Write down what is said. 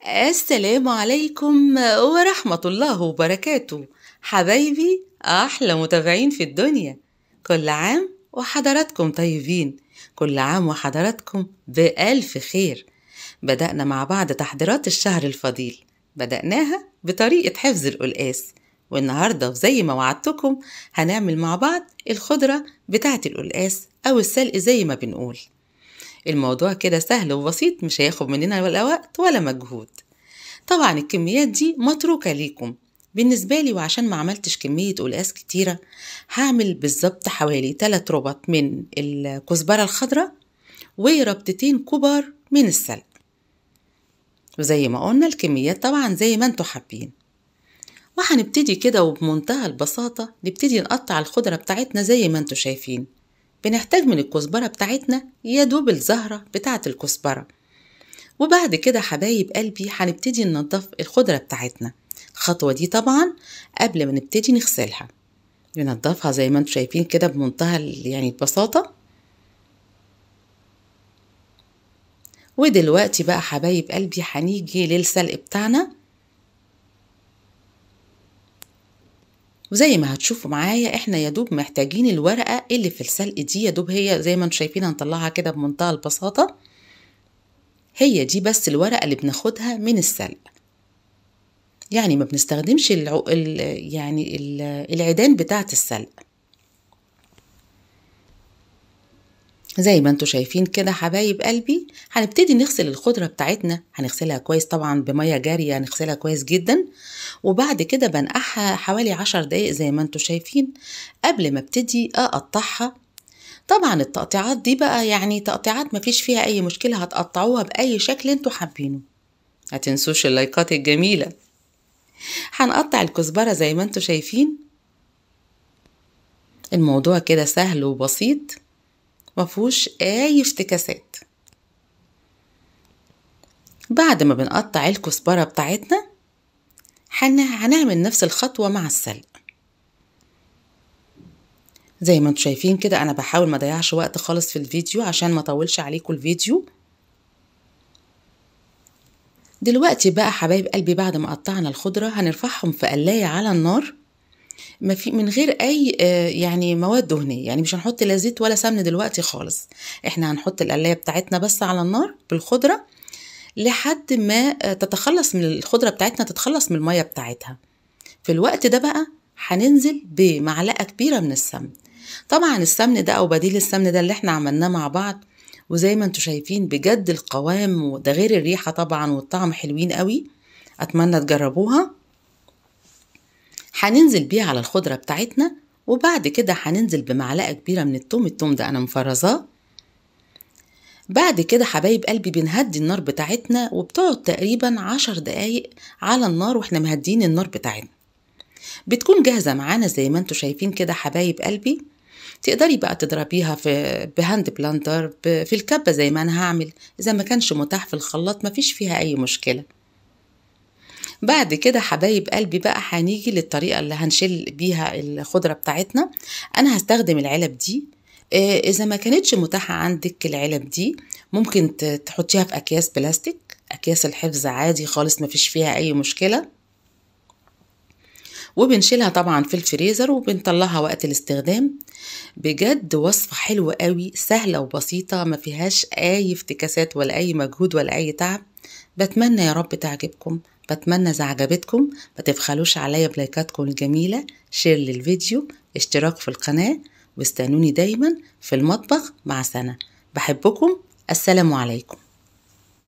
السلام عليكم ورحمة الله وبركاته. حبايبي أحلى متابعين في الدنيا، كل عام وحضراتكم طيبين، كل عام وحضراتكم بألف خير. بدأنا مع بعض تحضيرات الشهر الفضيل، بدأناها بطريقة حفظ القلقاس، والنهاردة وزي ما وعدتكم هنعمل مع بعض الخضرة بتاعة القلقاس أو السلق زي ما بنقول. الموضوع كده سهل وبسيط، مش هياخد مننا ولا وقت ولا مجهود. طبعا الكميات دي متروكة ليكم. بالنسبة لي وعشان ما عملتش كمية قلقاس كتيرة، هعمل بالظبط حوالي 3 ربط من الكزبرة الخضراء وربطتين كبار من السلق. وزي ما قلنا الكميات طبعا زي ما انتوا حابين. وهنبتدي كده وبمنتهى البساطة نبتدي نقطع الخضرة بتاعتنا زي ما انتوا شايفين. بنحتاج من الكزبرة بتاعتنا يا دوب الزهرة بتاعة الكزبرة. وبعد كده حبايب قلبي هنبتدي ننضف الخضرة بتاعتنا. الخطوة دي طبعا قبل ما نبتدي نغسلها ننضفها زي ما انتوا شايفين كده بمنتهى يعني البساطة. ودلوقتي بقى حبايب قلبي هنيجي للسلق بتاعنا. وزي ما هتشوفوا معايا احنا يدوب محتاجين الورقة اللي في السلق دي، يدوب هي زي ما انتم شايفين هنطلعها كده بمنتهى البساطة. هي دي بس الورقة اللي بناخدها من السلق، يعني ما بنستخدمش العيدان بتاعة السلق. زي ما انتم شايفين كده حبايب قلبي هنبتدي نغسل الخضرة بتاعتنا. هنغسلها كويس طبعا بمية جارية، هنغسلها كويس جدا. وبعد كده بنقعها حوالي 10 دقايق زي ما انتم شايفين قبل ما ابتدي اقطعها. طبعا التقطيعات دي بقى يعني تقطيعات مفيش فيها اي مشكلة، هتقطعوها باي شكل انتم حابينه. هتنسوش اللايكات الجميلة. هنقطع الكزبرة زي ما انتم شايفين. الموضوع كده سهل وبسيط، مفهوش اي افتكاسات. بعد ما بنقطع الكزبرة بتاعتنا هنعمل نفس الخطوة مع السلق. زي ما انتم شايفين كده انا بحاول ما اضيعش وقت خالص في الفيديو عشان ما اطولش عليكم الفيديو. دلوقتي بقى حبايب قلبي بعد ما قطعنا الخضرة هنرفعهم في قلاية على النار، ما في من غير اي يعني مواد دهنية، يعني مش هنحط لا زيت ولا سمن دلوقتي خالص. احنا هنحط القلايه بتاعتنا بس على النار بالخضره لحد ما تتخلص من الخضرة بتاعتنا، تتخلص من المية بتاعتها. في الوقت ده بقى هننزل بمعلقه كبيرة من السمن. طبعا السمن ده او بديل السمن ده اللي احنا عملناه مع بعض، وزي ما انتم شايفين بجد القوام وده غير الريحة طبعا والطعم حلوين قوي، اتمنى تجربوها. هننزل بيه على الخضرة بتاعتنا، وبعد كده هننزل بمعلقة كبيرة من التوم. التوم ده أنا مفرزاه. بعد كده حبايب قلبي بنهدي النار بتاعتنا، وبتقعد تقريبا 10 دقايق على النار واحنا مهديين النار بتاعتنا. بتكون جاهزة معانا زي ما انتوا شايفين كده حبايب قلبي. تقدري بقى تضربيها في ب hand blender، في الكبة زي ما أنا هعمل. إذا ما كانش متاح في الخلاط مفيش فيها أي مشكلة. بعد كده حبايب قلبي بقى هنيجي للطريقة اللي هنشيل بيها الخضرة بتاعتنا. أنا هستخدم العلب دي. إذا ما كانتش متاحة عندك العلب دي ممكن تحطيها في أكياس بلاستيك، أكياس الحفظ عادي خالص مفيش فيها أي مشكلة. وبنشيلها طبعا في الفريزر وبنطلعها وقت الاستخدام. بجد وصفة حلوة قوي، سهلة وبسيطة، ما فيهاش أي افتكاسات ولا أي مجهود ولا أي تعب. بتمنى يا رب تعجبكم، بتمنى إذا عجبتكم ما تبخلوش عليا بلايكاتكم الجميلة، share للفيديو، اشتراك في القناة، واستنوني دايما في المطبخ مع سنة. بحبكم، السلام عليكم.